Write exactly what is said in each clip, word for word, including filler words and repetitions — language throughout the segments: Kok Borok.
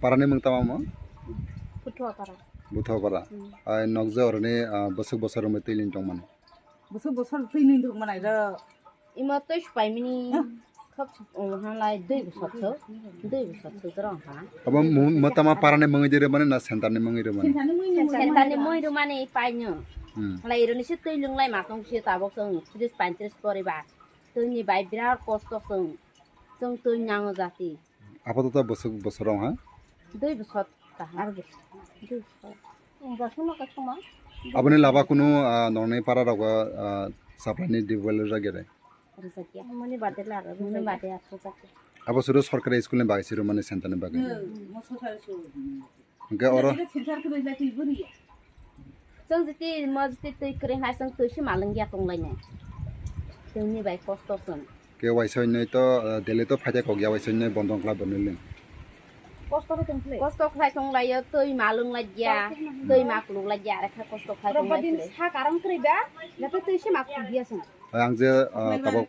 Parani mung tama mo? Buthopara. Buthopara. Hmm. Ai nokje oroni, ah, bwswk bosor romwi twi lin tongmani? Bwswk bosor twi lin tongmani ro. Imo twi supaimani. Hah? Thok sup-, oh, hanglai dui bosor so. Dui bosor so jora ha. Abo mu-, motama parani mungwi di romani na centerni mungwi romani? Centerni mungwi romani. Centerni mungwi romani paino. Hmm. Lai ironi se twi lunglai ma tong se tabok song tris paintris poribar. Twini bai birat kosto song. Song twi nango jati. Apato ta bosok bosor rong ha? Dui bosor ta ha. Ar bosor. Dui bosor. Ang jasung no kasuma. Aboni laba kunu, ah, nongni para rogo, ah, supply ni develop jagere. Rijak ya. Mani bade la, mani bade asu jak ya. Abo suru sorkari school ni bagwi suru mani center ni bagwi. Hmm, moso sari suru. Hingke oro. Center kiri lagi buri ya. Chwng jiti mo jiti twi kwrwi hai chwng twi se malwng ya tong lai nai. Chwng ni bai kosto chwng. Ke waisa noi to, eh, Delhi to phaida kok ya waisa noi bondong kla bonoi ling. Kosto khlai tong lai. Kosto khlai tong lai yo twi malwng lai ya, twi makluk lai ya, rekha kosto khlai tong lai. Robba din sa karang kwrwi ba, jate twi se makluk ya chwng. Ang je, eh, tabok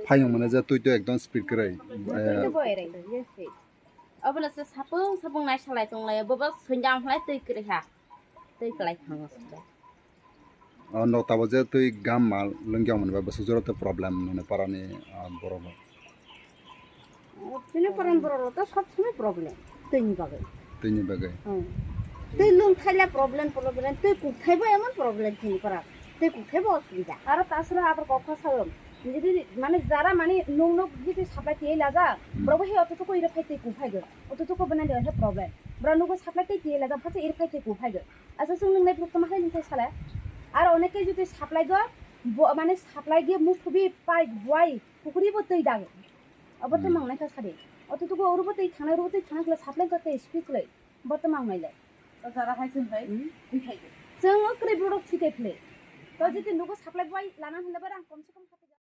phayung mane je twi to ekdom speed kwrwi. Twi to boy rai, yes, yes. Obono se sapung sapung nai salai tong lai, bobo swngjam hwnlai twi kwrwi ha. Twi kwlai thango se. O nok tabo je twi gam ma lwngjak mani ba bwswk jora tei problem nini parani, ah, borok rok. Tini parani borok rok to sob somoi problem. Twi ni bagwi. Twi ni bagwi. Hmm. Twi lwng thaila problem, problem, twi kuk thaibo emon problem tini para. Tei kok khe bo osubida. Aro ta sura abar kok kha salom. Jodi mane jara mane nung nuk jodi supply tiyai laja, hmm, borok bo he oto toko iro phai tei ku phai go. Oto toko bana de he problem. Bro nugo supply tei tiyai laja, phai tei iro phai tei ku phai go. Asa sung nung nai phluk tama hai nung tei sala. Aro onek ke jodi supply go, bo mane supply ge muk thubi pai buai pukuri bo tei dage. Abo to, hmm, mang nai kha sadi. Oto toko oro bo tei thangnai, oro bo tei thangnai khle supply ko tei speed khle. Bo to mang nai le. O jara hai sung hai, hmm, twi khai go. Sung o kre borok twi khai khle. To jodi nugo supply buai lana hwnle ba rang kom se kom